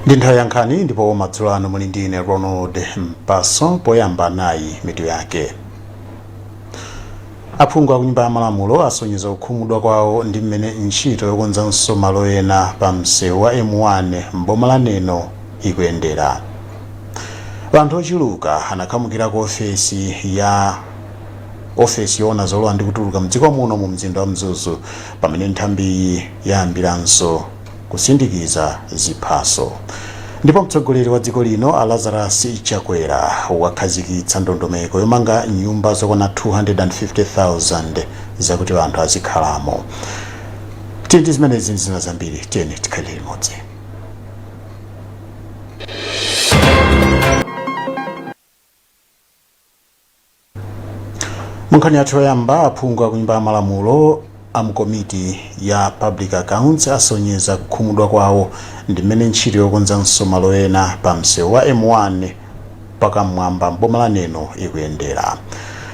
Ndi nthawi ya nkhani ndipo madzulo ano muli ndi ine Ronald Mpaso. Poyamba nayi mitu yake. Aphungu a Nyumba ya Malamulo asonyeza kukhumudwa kwawo ndi mmene ntchito yokonzanso malo ena pa msewu wa M1 m'boma la Neno ikuyendera. Anthu ochuluka anakhamukira ku ofesi yoona zolowa ndi kutuluka mdziko muno mu mzinda wa Mzuzu pamene nthambiyi yayambiranso kusindikiza ziphaso. Ndipo mtsogoleri wa dziko lino a Lazarus Chakwera wakhazikitsa ndondomeko yomanga nyumba zokwana 250,000 zakuti anthu azikhalamo. Tili ndi zimenezi ndi zina zambiri, tiyeni tikhalire limodzi. Munkhani yathu yoyamba, aphungu a Nyumba ya Malamulo a mukomiti ya Public Accounts asonyeza kukhumudwa kwawo ndi mmene ntchito yokonzanso malo ena pa msewu wa M1 pakamwamba m'boma la Neno ikuyendera.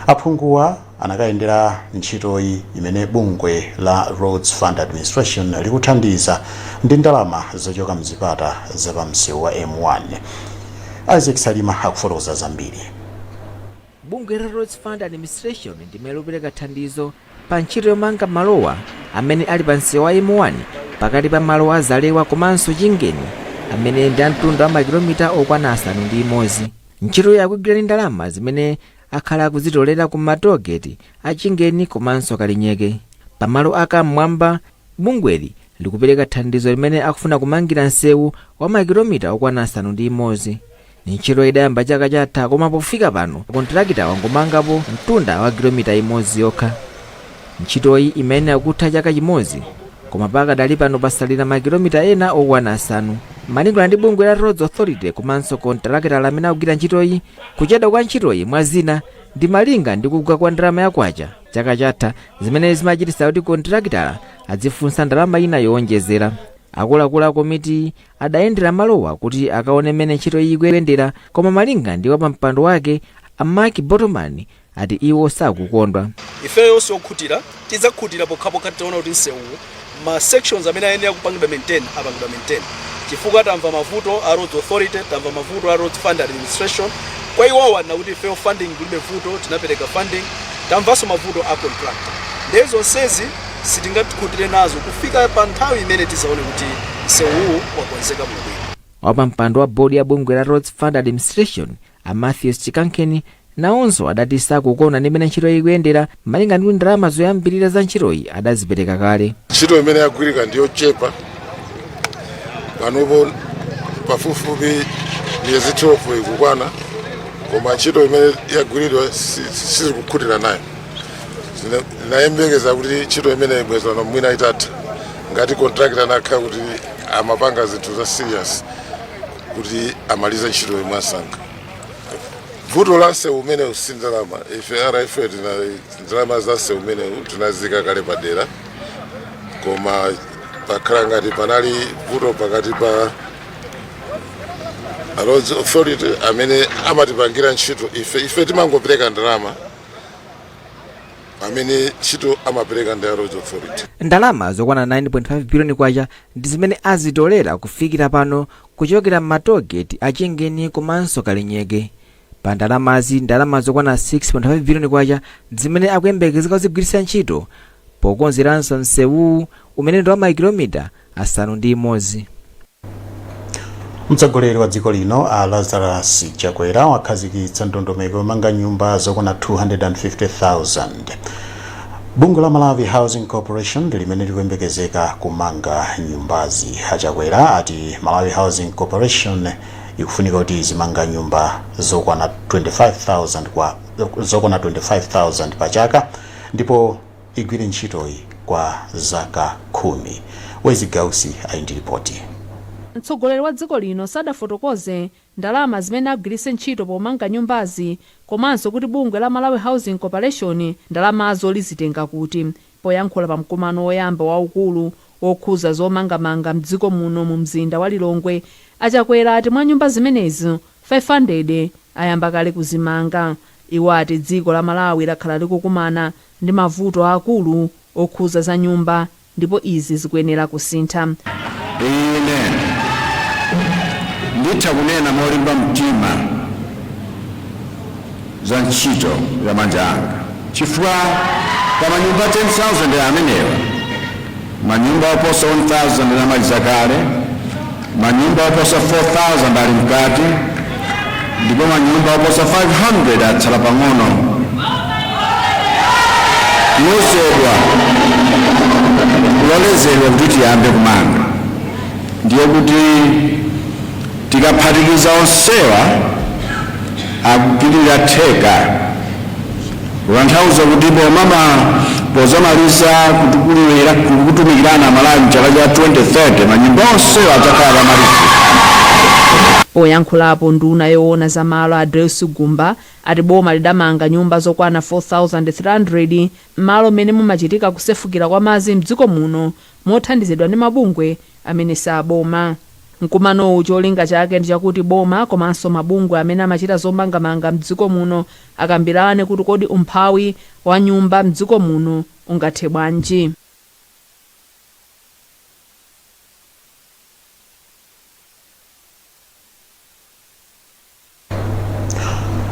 Aphunguwa anakayendera ntchitoyi imene bungwe la Roads Fund Administration likuthandiza ndi ndalama zochoka mzipata za pa msewu wa M1. Isaac Salima akufotokoza zambiri. Bungwe la Roads Fund Administration ndimene likupereka thandizo pa ntchito yomanga malowa amene ali pa msewu wa M1 pakati pa malo a Zalewa komanso Chingeni amene ndi amtunda wa makilomita okwana 6. Ntchitoyi akugwira ndi ndalama zimene akhala akuzitolera ku matolgeti a Chingeni komanso Kalinyeke. Pamalo a Kamwamba, bungweli likupereka thandizo limene akufuna kumangira msewu wa makilomita okwana 6. Ntchito idayamba chaka chatha koma pofika pano kontrakita wangomangapo mtunda wa kilomita imodzi yokha. Ntchitoyi imayenera kutha chaka chimodzi koma pakadali pano pasalira makilomita ena okwana 5. Malingana ndi bungwe la Roads Authority komanso kontrakitala amene akugwira ntchitoyi, kuchedwa kwa ntchitoyi mwa zina ndi malinga ndi kugwa kwa ndalama ya kwacha chaka chatha zimene zimachititsa kuti kontrakitala adzifunsa ndalama ina yowonjezera. Akuluakulu a komiti adayendera malowa kuti akaone mmene ntchito iyi ikuyendera koma malinga ndi wapampando wake a Mark Botomani ati iwo sakukondwa. Ifeyo siokhutira, tidzakhutira pokhapokha titaona kuti msewuwu ma sections amene ayenera kupangidwa maintain apangidwa maintain, chifukwa tamva mavuto a Roads Authority, tamva mavuto a Roads Fund Administration. Kwa iwowa nakuti ifeyo funding kulibe vuto, tinapereka funding. Tamvanso mavuto a contractor, ndiye zonsezi sitingakhutire nazo kufika pa nthawi imene tizaone kuti msewuwu wakonzeka bwinobwino. Wapampando wa bodi ya bungwe la Roads Fund Administration a Matthews Chikankheni nawonso adati sakukondwa ndi mmene ntchitoyi ikuyendera malinga ndi ndalama zoyambirira za ntchitoyi adazipereka kale. Ntchito imene yagwirika ndiyochepa panopo, pafupifupi miyezi 12 ikukwana, koma ntchito imene yagwiridwa sizikukhutira nayo. Ndinayembekeza kuti ntchito imene ibwezana mwina itatha ngati contractor anakhala kuti amapanga zinthu za serious kuti amalize ntchito mwansanga. Vuto la msewu umenewu si ndalama. Ife RFA tina ndalama za msewu umenewu tinazika kale padera, koma pakhala ngati panali vuto pakati pa Roads Authority amene amatipangira ntchito ife. Ife timangopereka ndalama, amene ntchito amapereka ndi a Roads Authority. Ndalama zokwana 9.5 biliyoni kwacha ndi zimene azitolera kufikira pano kuchokera m'matolgeti a Chingeni komanso Kalinyeke. Pa ndalamazi, ndalama zokwana 6.5 biliyoni kwacha ndi zimene akuyembekezeka kuzigwiritsa ntchito pokonzeranso msewuwu umene ndi wa makilomita 6. Mtsogoleri wa dziko lino a Lazarus Chakwera wakhazikitsa ndondomeko yomanga nyumba zokwana 250,000. Bungwe la Malawi Housing Corporation ndi limene likuyembekezeka kumanga nyumbazi. A Chakwera ati Malawi Housing Corporation ikufunika kuti izimanga nyumba zokwana 25,000 kwa zokwana 25,000 pa chaka ndipo igwire ntchitoyi kwa zaka 10. Wezi Gausi ali ndi ripoti. Mtsogoleri wa dziko lino sadafotokoze ndalama zimene agwiritse ntchito pomanga nyumbazi komanso kuti bungwe la Malawi Housing Corporation ndalamazo lizitenga kuti. Poyankhula pa mkumano woyamba waukulu wokhuza zomangamanga mdziko muno mu mzinda wa Lilongwe, a Chakwera ati mwa nyumba zimenezi 500 ayamba kale kuzimanga. Iwo ati dziko la Malawi lakhala likukumana ndi mavuto aakulu okhuza za nyumba ndipo izi zikuyenera kusintha. Ine Nditha kunena molimba mtima za ntchito ya manja anga, chifukwa pa manyumba 10,000 amenewa, manyumba oposa 1000 anamaliza kale, manyumba oposa 4000 ali mkati, ndipo manyumba oposa 500 atsala pang'ono kulozedwa, kulolezedwa kuti tiyambe kumanga. Ndiye kuti tikaphatikiza onsewa akupitirira theka, kutanthauza kuti pomama pozamaliza kutukulira kutumikirana Malawi mchaka cha 2030, manyumba onsewa adzakhala pamalizira. Poyankhulapo, nduna yoona za malo a Deus Gumba ati boma lidamanga nyumba zokwana 4300 m'malo mmene mumachitika kusefukira kwa madzi mdziko muno, mothandizidwa ndi mabungwe amene saboma. Mkumanowu cholinga chake ndi chakuti boma komanso mabungwe amene amachita zomangamanga mdziko muno akambirane kuti kodi umphawi wa nyumba mdziko muno ungathe bwanji.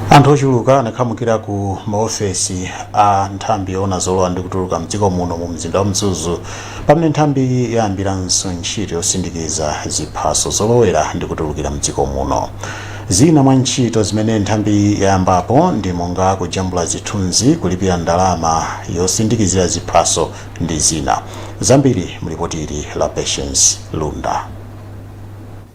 Anthu ochuluka anakhamukira ku maofesi a nthambi yoona zolowa ndi kutuluka mdziko muno mu mzinda wa Mzuzu, pamene nthambi yayambiranso ntchito yosindikiza ziphaso zolowera ndi kutulukira mdziko muno. Zina mwa ntchito zimene nthambi yayambapo ndi monga kujambula zithunzi, kulipira ndalama yosindikizira ziphaso ndi zina zambiri. Mlipoti ili la Patience Lunda.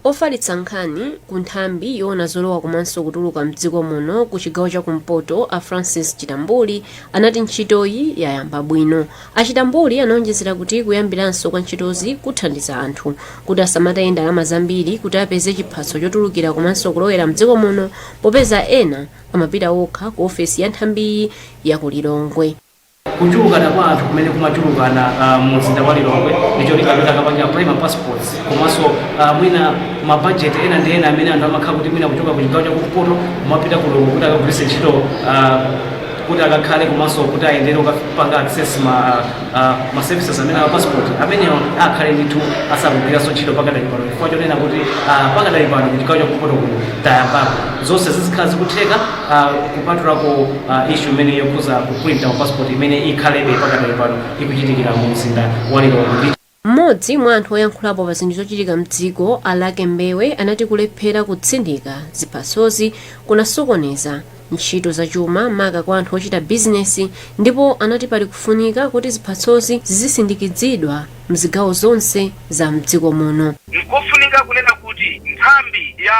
Ofalitsa nkhani ku nthambi yoona zolowa komanso kutuluka mdziko muno ku chigawo cha kumpoto, a Francis Chitambuli, anati ntchitoyi yayamba bwino. A Chitambuli anaonjezera kuti kuyambiranso kwa ntchitozi kuthandiza anthu kuti asamataye ndalama zambiri kuti apeze chiphaso chotulukira komanso kulowera mdziko muno, popeza ena amapita okha ku ofesi ya nthambiyi ya ku Lilongwe. Kuchulukana kwa anthu kumene kumachulukana mu mzinda wa Lilongwe ndi cholinga choti akapange apply ma passports, komanso mwina ma budget ena ndi ena amene anthu amakhala kuti mwina kuchoka ku chigawo chakumpoto kumapita ku Lilongwe kuti akagwiritse ntchito, kuti akakhale komanso kuti ayendere kukapanga access ma services amene a passport amenewo, akhale ndithu asakugwiranso ntchito pakadali pano, chifukwa chonena kuti pakadali pano ku chigawo chakumpoto kuno tayambapo, zonse zizikhala zikutheka, kupatulako issue imene yokhuza kuprinta ma passport imene ikhalebe pakadali pano ikuchitikira mu mzinda wa Lilongwe. Mmodzi mwa anthu oyankhulapo pa zinthu zochitika mdziko, a Lake Mbewe, anati kulephera kutsindika ziphasozi kunasokoneza ntchito zachuma, maka kwa anthu ochita bizinesi, ndipo anati pali kufunika kuti ziphasozi zizisindikizidwa mzigawo zonse za mdziko muno. Nkofunika kunena kuti nthambi ya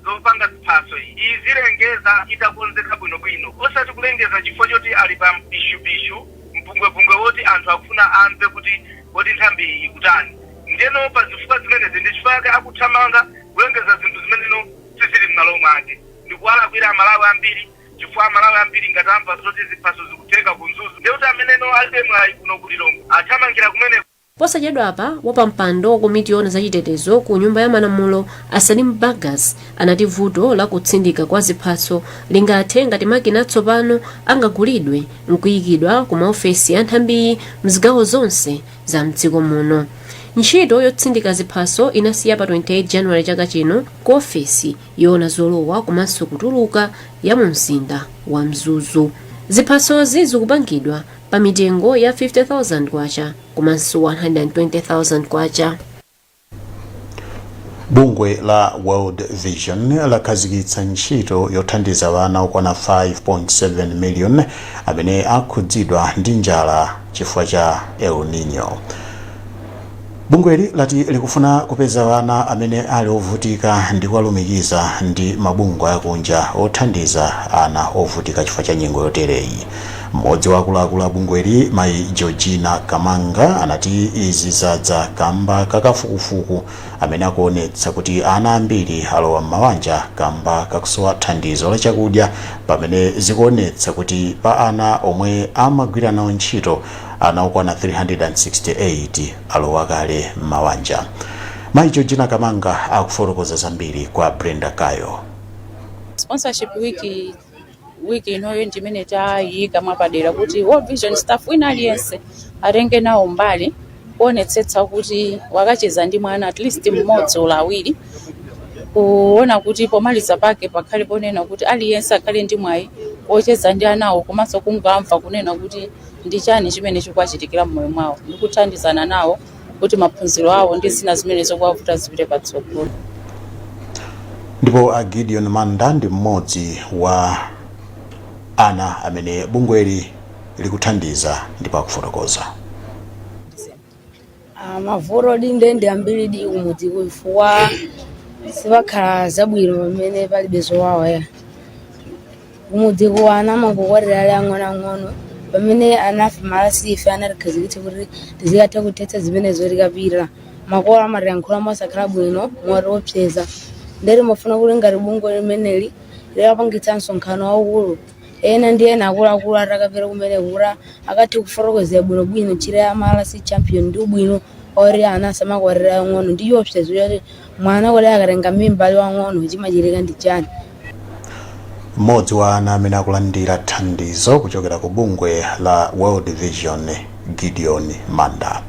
zopanga ziphaso iyi izilengeza itakonzeka bwinobwino, osati kulengeza chifukwa choti ali pa mpishuphishu, mpungwepungwe woti anthu akufuna amve kuti kodi nthambi iyi ikutani. Ndiyeno pa zifukwa zimenezi ndi chifukwa chake akuthamanga kulengeza zinthu zimeneno sizili m'malo mwake, ndikuwalakwira Amalawi ambiri, chifukwa Amalawi ambiri ngati amva zoti ziphaso zikutheka ku Mzuzu, ndiye kuti ameneno alibe mwayi kuno ku Lilongwe athamangira kumeneko. Posachedwapa, wapampando wa komiti yoona zachitetezo ku Nyumba ya Malamulo, a Salim Bagas, anati vuto la kutsindika kwa ziphaso lingathe ngati makina atsopano angagulidwe nkuyikidwa ku maofesi a nthambiyi mzigawo zonse za mdziko muno. Ntchito yotsindika ziphaso inasiya pa 28 January chaka chino ku ofesi yoona zolowa komanso kutuluka ya mu mzinda wa Mzuzu. Ziphasozi zikupangidwa pa mitengo ya 50,000 kwacha komanso 120,000 kwacha. Bungwe la World Vision lakhazikitsa ntchito yothandiza ana okwana 5.7 million amene akhudzidwa ndi njala chifukwa cha El Nino. Bungweli lati likufuna kupeza ana amene ali ovutika ndi kuwalumikiza ndi mabungwe akunja othandiza ana ovutika chifukwa cha nyengo yotereyi. Mmodzi wa akuluakulu a bungweli, mayi Georgina Kamanga, anati izi zadza kamba kakafukufuku amene akuonetsa kuti ana ambiri alowa m'mawanja kamba kakusowa thandizo la chakudya, pamene zikuonetsa kuti pa ana omwe amagwira nawo ntchito, ana okwana 368 alowa kale m'mawanja. Mayi Georgina Kamanga akufotokoza zambiri kwa Brenda Kayo. Sponsorship week, wiki inoyo ndimene tayika mwapadera kuti World Vision staff wina aliyense atenge nawo mbali kuonetsetsa kuti wakacheza ndi mwana at least mmodzi olo awiri. Kuona kuti pomaliza pake pakhale ponena kuti aliyense akhale ndi mwayi ocheza ndi anawo, komanso kungamva kunena kuti ndi chani chimene chikuwachitikira m'moyo mwawo, ndi kuthandizana nawo kuti maphunziro awo ndi zina zimene zikuwavuta zipite patsogolo. Ndipo a Gideon Manda ndi mmodzi wa ana amene bungweli likuthandiza ndipo akufotokoza. Mavuto dinde ndi ambiri di kumudzi, chifukwa sipakhala zabwino pamene palibe zowawa ya kumudzi. Ku ana amangokwatira ali ang'onoang'ono, pamene anafe malasi ife anatikhazikitsa kuti tizikatha kuthetsa zimenezo. Tikapita makolo amatiyankhula mosakhala bwino, motiopseza. Ndeti mafuna kuti ngati bungwe limeneli likapangitsa msonkhano waukulu, ena ndi ena akuluakulu atakapita kumene kuti akathe kufotokozera bwinobwino ntchito ya MRC Champion ndi ubwino oti ana asamakwatira ang'ono, ndi chiopsezo choti mwana kuti akatenga mimba ali wang'ono chimachitika ndi chani. Mmodzi wa ana amene akulandira thandizo kuchokera ku bungwe la World Vision, Gideon Manda.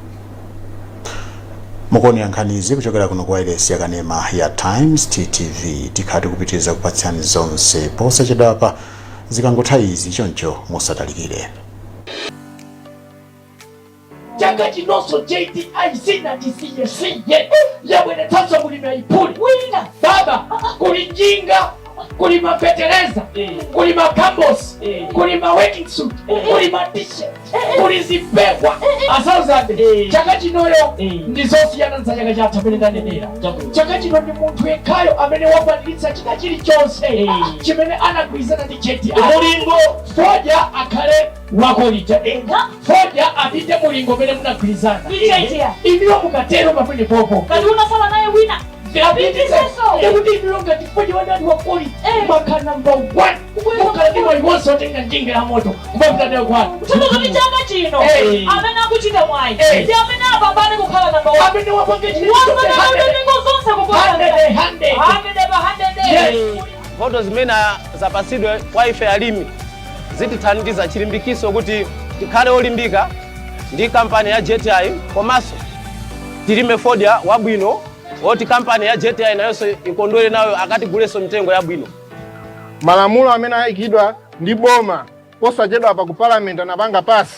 Mukuonera nkhanizi kuchokera kuno ku wailesi yakanema ya Times TTV. Tikhala tikupitiriza kupatsirani zonse posachedwapa zikangotha izi, choncho musatalikire. Chaka chinonso JTI sinatisiye siye, yabweretsanso mulimi ayipuli wina baba. Kuli njinga, kuli mafetereza, kuli makambosi, kuli ma working suit, kuli ma t-shirt, kuli zipewa asauzande. Chaka chinoyo ndi zosiyana za chaka chatha amene ndanenera. Chaka chino ndi munthu yekhayo amene wakwaniritsa china chilichonse chimene anagwirizana ndi JTI. Mulingo. Fodya akhale wa quality, fodya apite mulingo umene munagwirizana. Ndi JTI. Inuyo mukatero pamene popo Kati unasala naye wina. Apitisenso. Ndikuti inuyo ngati fodya wadati wa quality makhala number one, mukhala ndi mwayi wonse otenga njinga ya moto kumapita nayo kwanu. Kuthokoza kuti chaka chino amene akuchita mwayi ndi amene apambane kukhala namba 1. Amene wapange chinthu Wapanga ndondomeko zonse kuposa 100, 100. 100 pa 100. Yes. Mphoto zimene zapatsidwe kwa ife alimi zitithandiza chilimbikiso kuti tikhale olimbika ndi kampani ya JTI, komanso tilime fodya wabwino woti kampani ya JTI nayonso ikondwere nayo akatigulenso mitengo yabwino. Malamulo amene ayikidwa ndi boma posachedwa pa ku parliament anapanga pass,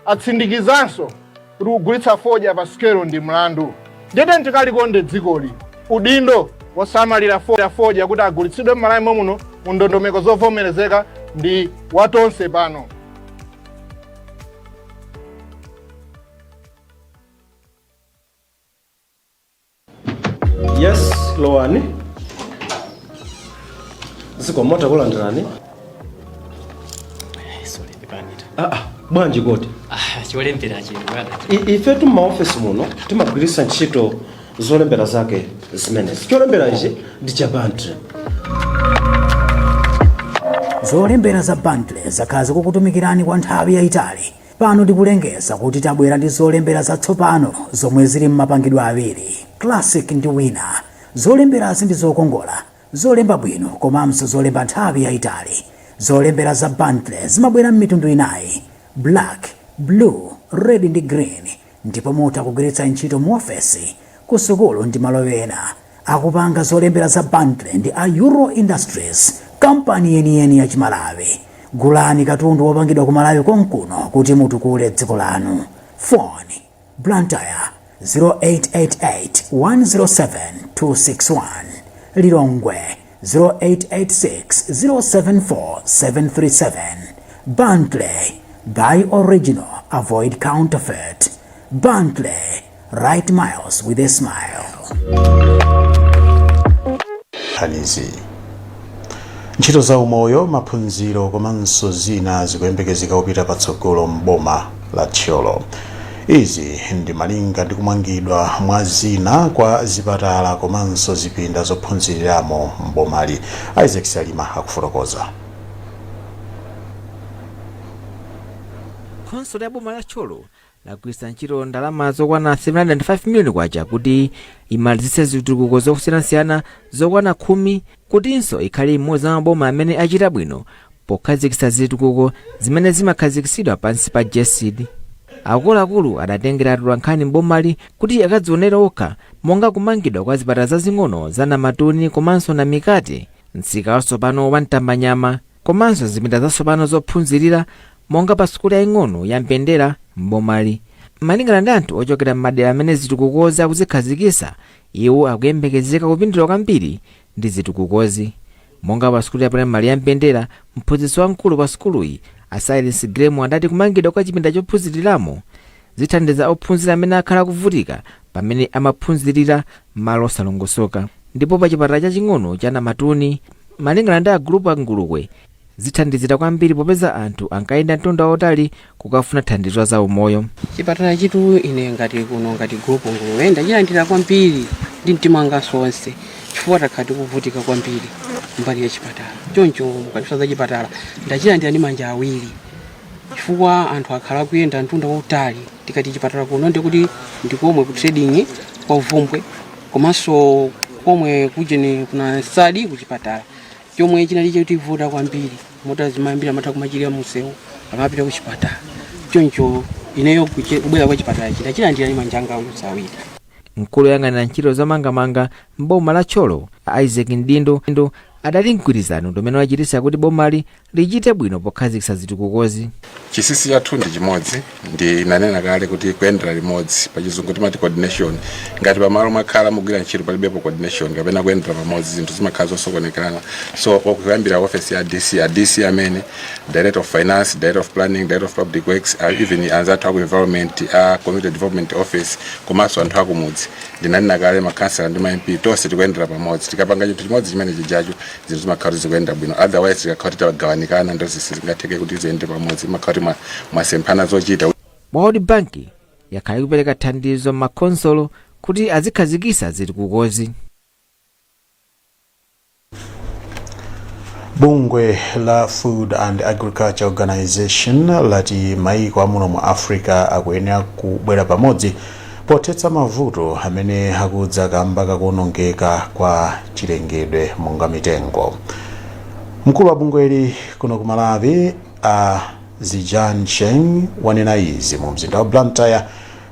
atsindikizanso kuti kugulitsa fodya pa sikelo ndi mlandu. Ndiyete tikalikonde dzikoli, udindo wosamalira fodya kuti agulitsidwe m'Malawi muno mu ndondomeko zovomerezeka ndi watonse pano. Yes, lowani. Zikomo, takulandirani. Sorry, pepanita. Ah, ah, bwanji kodi? Ah, cholembera chino, bwana. Ifetu m'maofesi muno timagwiritsa ntchito zolembera zake zimenezi. Cholembera ichi ndi cha Bentley. Zolembera za Bentley zakhala zikukutumikirani kwa nthawi yayitali. Pano tikulengeza kuti tabwera ndi zolembera zatsopano zomwe zili m'mapangidwe awiri, Classic ndi Winner. Zolemberazi ndi zokongola, zolemba bwino komanso zolemba nthawi yayitali. Zolembera za Bentley zimabwera m'mitundu inayi: black, blue, red ndi green, ndipo mutha kugwiritsa ntchito mu ofesi, ku sukulu ndi malo ena. Akupanga zolembera za Bentley ndi a Euro Industries, kampani yeniyeni ya Chimalawi. Gulani katundu wopangidwa ku Malawi konkuno kuti mutukule dziko lanu. Phone: Blantyre 0888 107 261, Lilongwe 0886 074 737. Bentley, buy original, avoid counterfeit. Bentley, write miles with a smile. Nkhanizi: ntchito za umoyo, maphunziro komanso zina zikuyembekezeka kupita patsogolo m'boma la Thyolo. Izi ndi malinga ndi kumangidwa mwa zina kwa zipatala komanso zipinda zophunziriramo m'bomali. Isaac Salima akufotokoza. Khonsolo ya boma la Thyolo lagwiritsa ntchito ndalama zokwana 705 miliyoni kwacha kuti imalizitse zitukuko zosiyanasiyana zokwana 10, kutinso ikhale imodzi mwa maboma amene achita bwino pokhazikitsa zitukuko zimene zimakhazikitsidwa pansi pa GESD. Akuluakulu adatengera atolankhani mbomali kuti akadzionere okha. Monga kumangidwa kwa zipatala zazing'ono za Namatuni komanso Namikati, msika watsopano wa Mtambanyama, komanso zipinda zatsopano zophunzirira monga pa sukulu yaying'ono ya Mpendera m'bomali. Malingana ndi anthu ochokera m'madera amene zitukukozi akuzikhazikitsa, iwo akuyembekezeka kupindula kwambiri ndi zitukukozi. Monga pa sukulu ya primary ya Mpendera, mphunzitsi wamkulu pa sukuluyi, a Silence Graham, adati kumangidwa kwa chipinda chophunziriramo zithandiza ophunzira amene akhala akuvutika pamene amaphunzirira malo osalongosoka. Ndipo pa chipatala chaching'ono cha Namatuni, malingana ndi a gulupu a Ngulukwe, zithandizira kwambiri popeza anthu ankayenda mtunda wautali kukafuna thandizo za umoyo. Chipatala chitu ine ngati kuno ngati gulupu Ngulukwe ndachilandira kwambiri ndi mtima wanganso wonse, chifukwa takhala tikuvutika kwambiri mbali ya chipatala. Choncho mukatifunsa za chipatala, ndachilandira ndi manja awiri, chifukwa anthu akhala akuyenda mtunda wautali. Tikati chipatala kuno, ndikuti ndikomwe ku trading kwa Vumbwe, komanso komwe kujeni kuna Sadi kuchipatala chomwe chinali chotivuta kwambiri, moti azimayambira amatha kumachirira munsewu amapita kuchipatala. Choncho ineyo kubwera kwa chipatala ichi ndachilandira ndi manja anga onse awiri. Mkulu woyang'anira ntchito zomangamanga m'boma la Thyolo, Isaac Mdindo, adati mgwirizano ndi umene wachititsa kuti bomali lichite bwino pokhazikitsa zitukukozi. Chinsinsi chathu ndi chimodzi, ndinanena kale kuti kuyendera limodzi, pachizungu timati coordination. Ngati pamalo mwakhala mugwira ntchito palibepo coordination kapena kuyendera pamodzi, zinthu zimakhala zosokonekerana. So kuyambira office ya DC, a DC amene, director of finance, director of planning, director of public works, even anzathu aku environment, a community development office, komanso anthu akumudzi, ndinanena kale makhansala ndi ma MP, tonse tikuyendera pamodzi. Tikapanga chinthu chimodzi chimene chijacho, zinthu zimakhala zikuyenda bwino. Otherwise tikakhala titagawanikana, ndo sizingatheke kuti ziyende pamodzi, imakhala kuti mwasemphana zochita. World Bank yakhala ikupereka thandizo m'makhonsolo kuti azikhazikitsa zitukukozi. Bungwe la Food and Agriculture Organization lati maiko amuno mu Africa akuyenera kubwera pamodzi pothetsa mavuto amene akudza kamba kakuonongeka kwa chilengedwe monga mitengo. Mkulu wa bungweli kuno ku Malawi, a Zijian Cheng, wanena izi mu mzinda wa Blantyre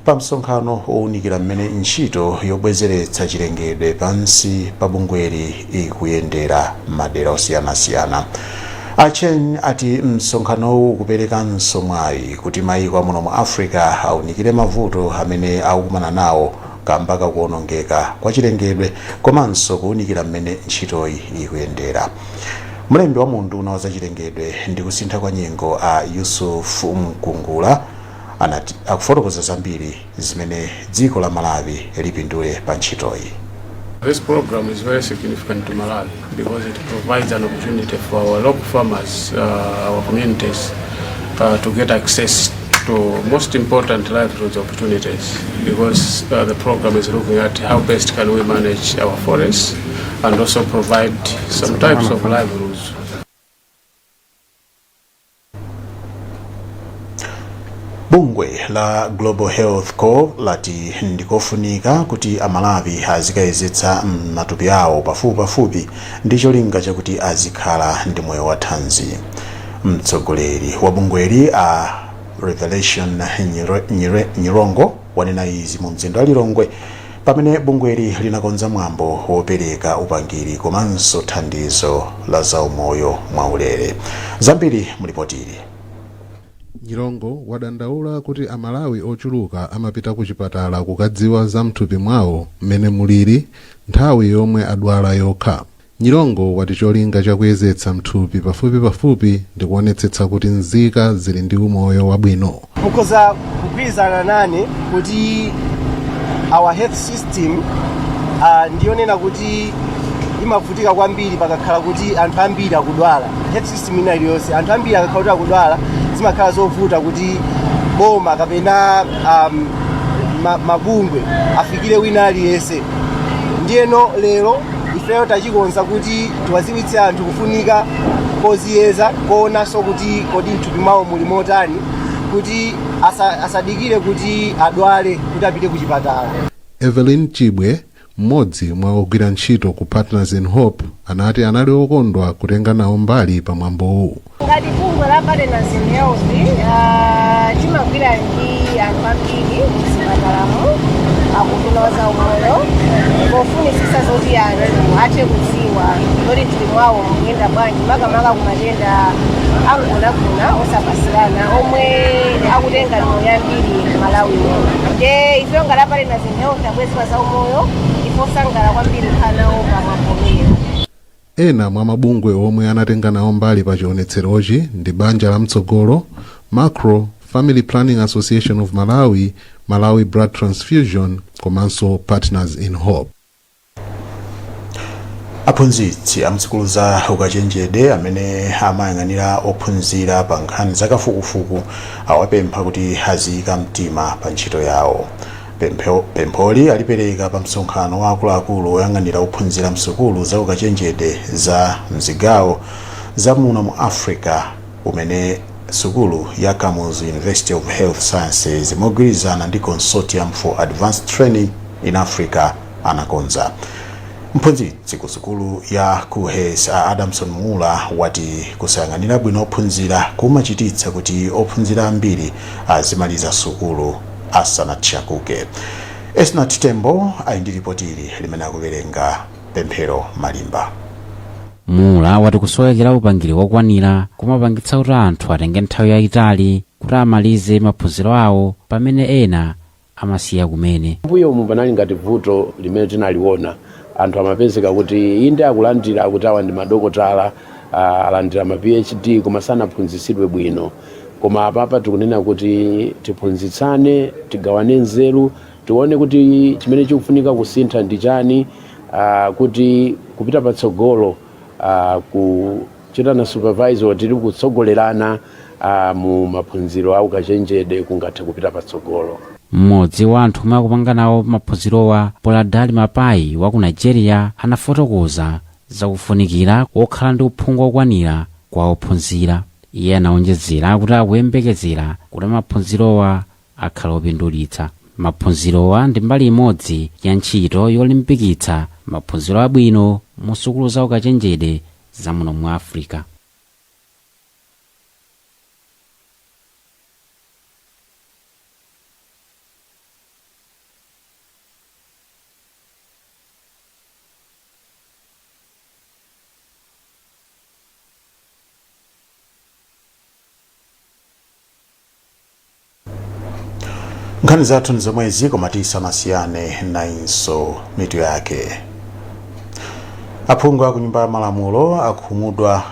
pa msonkhano owunikira mmene ntchito yobwezeretsa chilengedwe pansi pa bungweli ikuyendera m'madera osiyanasiyana. A Cheng ati msonkhanowu ukuperekanso mwayi kuti mayiko amuno mu Africa awunikire mavuto amene akukumana nawo kamba kakuonongeka kwa chilengedwe komanso kuwunikira mmene ntchitoyi ikuyendera. Mlembi wa mu unduna wa zachilengedwe ndi kusintha kwa nyengo, a Yusuf Mkungula, anati akufotokoza zambiri zimene dziko la Malawi lipindule pa ntchitoyi. This program is very significant to Malawi because it provides an opportunity for our local farmers, our communities, to get access to most important livelihood opportunities, because the program is looking at how best can we manage our forests and also provide some types of livelihoods. Bungwe la Global Health Corps lati ndikofunika kuti Amalawi azikayezetsa matupi awo pafupipafupi ndi cholinga chakuti azikhala ndi moyo wathanzi. Mtsogoleri wa bungweli, a Revelation Nyirongo, wanena izi mu mzinda wa Lilongwe pamene bungweli linakonza mwambo wopereka upangiri komanso thandizo la zaumoyo mwaulere. Zambiri mulipoti ili. Nyirongo wadandaula kuti Amalawi ochuluka amapita ku chipatala kukadziwa za mthupi mwawo mmene mulili nthawi yomwe adwala yokha. Nyirongo wati cholinga chakuyezetsa mthupi pafupipafupi ndi kuonetsetsa kuti nzika zili ndi umoyo wabwino. Mukhoza kugwirizana nane kuti our health system ndiyonena kuti imavutika kwambiri pakakhala kuti anthu ambiri akudwala. Health system ina iliyonse, anthu ambiri akakhala kuti akudwala, zimakhala zovuta kuti boma kapena mabungwe afikire wina aliyense. Ndiyeno lero ifeyo tachikonza kuti tiwaziwitse anthu kufunika koziyeza, kuonanso kuti kodi mthupi mwawo muli motani, kuti asadikire kuti adwale kuti apite ku chipatala. Evelyn Chibwe, mmodzi mwa ogwira ntchito ku Partners in Hope, anati anali okondwa kutenga nawo mbali pa mwambowu. Ngati bungwe la Partners in Health, timagwira ndi anthu ambiri mzipatalamo. Akunduna wa zaumoyo pofunitsitsa zoti anthu athe kudziwa zoti mthupi mwawo mukuyenda bwanji, makamaka kumatenda amgonagona osapasirana omwe akutenga miyoyo yambiri Malawi muno. Nde ife ngati a Partners in Health, abwenzi pa zaumoyo, ife osangalala kwambiri kukhala nawo pamwambomeyo. Ena mwa mabungwe omwe anatenga nawo mbali pa chionetserochi ndi Banja la Mtsogolo, Macro, Family Planning Association of Malawi, Malawi Blood Transfusion komanso Partners in Hope. Aphunzitsi amsukulu za ukachenjede amene amayang'anira ophunzira pa nkhani zakafukufuku awapempha kuti aziyika mtima pa ntchito yawo. Pempholi alipereka pa msonkhano wa akuluakulu oyang'anira ophunzira msukulu za ukachenjede za mzigawo za muno mu Africa umene sukulu ya Kamuzu University of Health Sciences mogwirizana ndi Consortium for Advanced Training in Africa anakonza. Mphunzitsi ku sukulu ya KUHeS a Adamson Mula wati kusayang'anira bwino ophunzira kumachititsa kuti ophunzira ambiri azimaliza sukulu asanatchakuke. Esnat Tembo ali ndi ripoti ili limene akuwerenga Pemphero Malimba. Mula wati kusowekera upangiri wokwanira kumapangitsa kuti anthu atenge nthawi yayitali kuti amalize maphunziro awo, pamene ena amasiya kumene. Mbuyomu panali ngati vuto limene tinaliona. Anthu amapezeka kuti inde akulandira, akuti awa ndi madokotala, alandira ma PhD, koma sanaphunzitsidwe bwino. Koma apapa tikunena kuti tiphunzitsane, tigawane nzeru, tione kuti chimene chikufunika kusintha ndi chani, kuti kupita patsogolo, kuchitana supervisor, tili kutsogolerana mu maphunziro a ukachenjede, kungathe kupita patsogolo. Mmodzi wa anthu omwe akupanga nawo maphunzirowa, Boladali Mapai wa ku Nigeria, anafotokoza zakufunikira wokhala ndi uphungu wokwanira kwa ophunzira. Iye anawonjezera kuti akuyembekezera kuti maphunzirowa akhala opindulitsa. Maphunzirowa ndi mbali imodzi ya ntchito yolimbikitsa maphunziro abwino mu sukulu za ukachenjede za muno mu Africa. Nkhani zathu ndi zomwezi, koma tisanasiyane, nayinso mitu yake. Aphungu a ku Nyumba ya Malamulo akhumudwa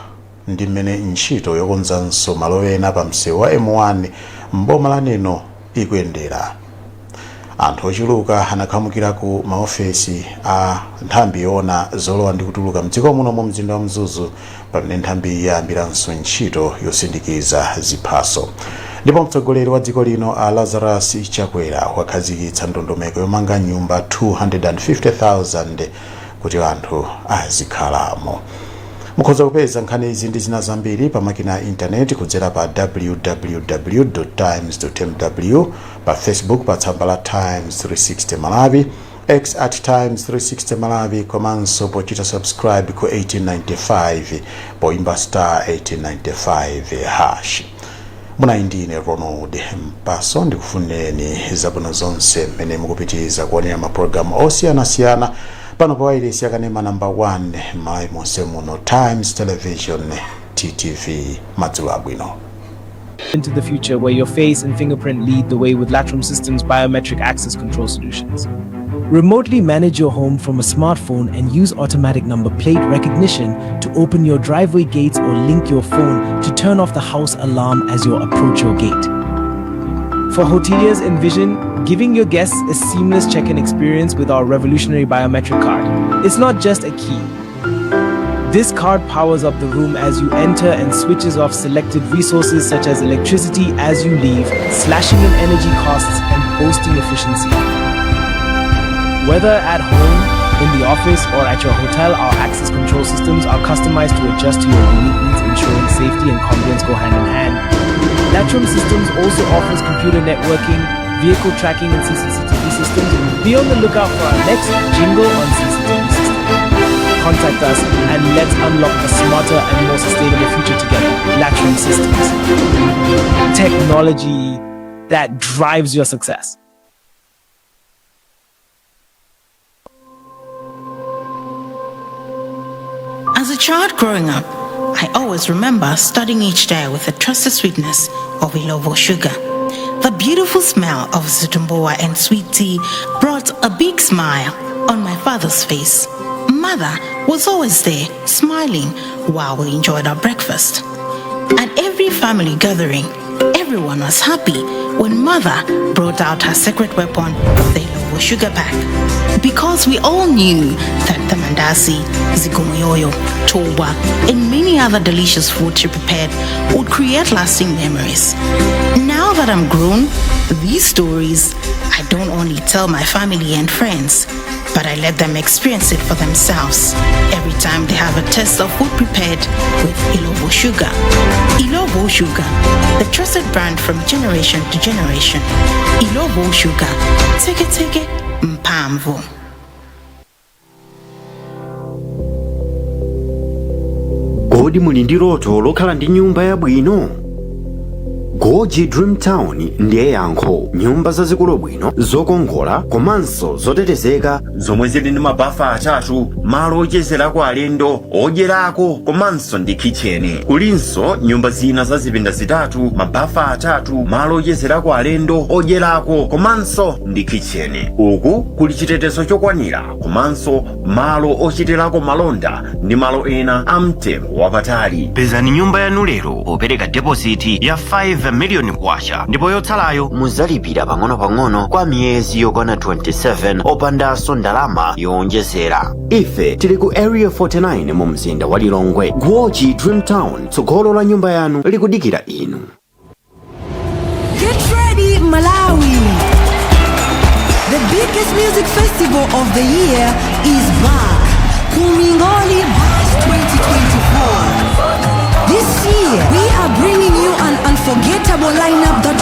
ndi mmene ntchito yokonzanso malo ena pa msewu wa M1 m'boma la Neno ikuyendera. Anthu ochuluka anakhamukira ku maofesi a nthambi yoona zolowa ndi kutuluka mdziko muno mu mzinda wa Mzuzu pamene nthambi yayambiranso ntchito yosindikiza ziphaso. Ndipo mtsogoleri wa dziko lino a Lazarus Chakwera wakhazikitsa ndondomeko yomanga nyumba 250,000 kuti anthu azikhalamo. Mukhoza kupeza nkhani izi ndi zina zambiri pa makina a intaneti kudzera pa www times mw, pa Facebook pa tsamba la Times 360 Malawi, X at Times 360 Malawi, komanso pochita subscribe ku 1895 poimba star 1895 hash. Munali ndine Ronald Mpaso, ndikufunireni zabwino zonse mmene mukupitiriza kuonera mapulogalamu osiyanasiyana pano pa wailesi yakanema namba 1 m'Malawi monse muno, Times Television, TTV. Madzulo abwino. Into the future where your face and fingerprint lead the way with Latram Systems biometric access control solutions. Remotely manage your home from a smartphone and use automatic number plate recognition to open your driveway gates or link your phone to turn off the house alarm as you approach your gate. For hoteliers, envision giving your guests a seamless check-in experience with our revolutionary biometric card. It's not just a key. This card powers up the room as you enter and switches off selected resources such as electricity as you leave, slashing in energy costs and boosting efficiency. Whether at home, in the office, or at your hotel, our access control systems are customized to adjust to your unique needs, ensuring safety and convenience go hand in hand. Latram Systems also offers computer networking, vehicle tracking, and CCTV systems. Be on the lookout for our next jingle on CCTV system. Contact us and let's unlock a smarter and more sustainable future together. Latram Systems. Technology that drives your success. As a child growing up, I always remember starting each day with the trusted sweetness of Illovo sugar. The beautiful smell of zitumbuwa and sweet tea brought a big smile on my father's face. Mother was always there, smiling while we enjoyed our breakfast. At every family gathering, everyone was happy when mother brought out her secret weapon, the Illovo sugar pack. Because we all knew that the mandasi, zikomoyoyo, toba, and many other delicious food she prepared would create lasting memories. Now that I'm grown, these stories I don't only tell my family and friends, but I let them experience it for themselves every time they have a taste of food prepared with Illovo sugar. Illovo Sugar, the trusted brand from generation to generation. Illovo Sugar, teke teke mphamvu. Kodi muli ndi loto lokhala ndi nyumba yabwino? Goji Dream Town ndiye yankho. Nyumba zazikulu bwino, zokongola komanso zotetezeka, zomwe zili ndi mabafa atatu, malo ochezerako alendo, odyerako komanso ndi kitchen. Kulinso nyumba zina za zipinda zitatu, mabafa atatu, malo ochezerako alendo, odyerako komanso ndi kitchen. Uku kuli chitetezo chokwanira komanso malo ochitirako malonda ndi malo ena amtengo wapatali. Pezani nyumba yanu lero popereka deposit ya 5 miliyoni kwacha, ndipo yotsalayo muzalipira pang'ono-pang'ono kwa miyezi yokwana 27, opandanso ndalama yowonjezera. Ife tili ku Area 49 mu mzinda wa Lilongwe. Guoji Dream Town, tsogolo la nyumba yanu likudikira inu. Get ready, Malawi! The biggest music festival of the year is back. Kumingoli Bash 2024. This year, we are bringing you an unforgettable lineup that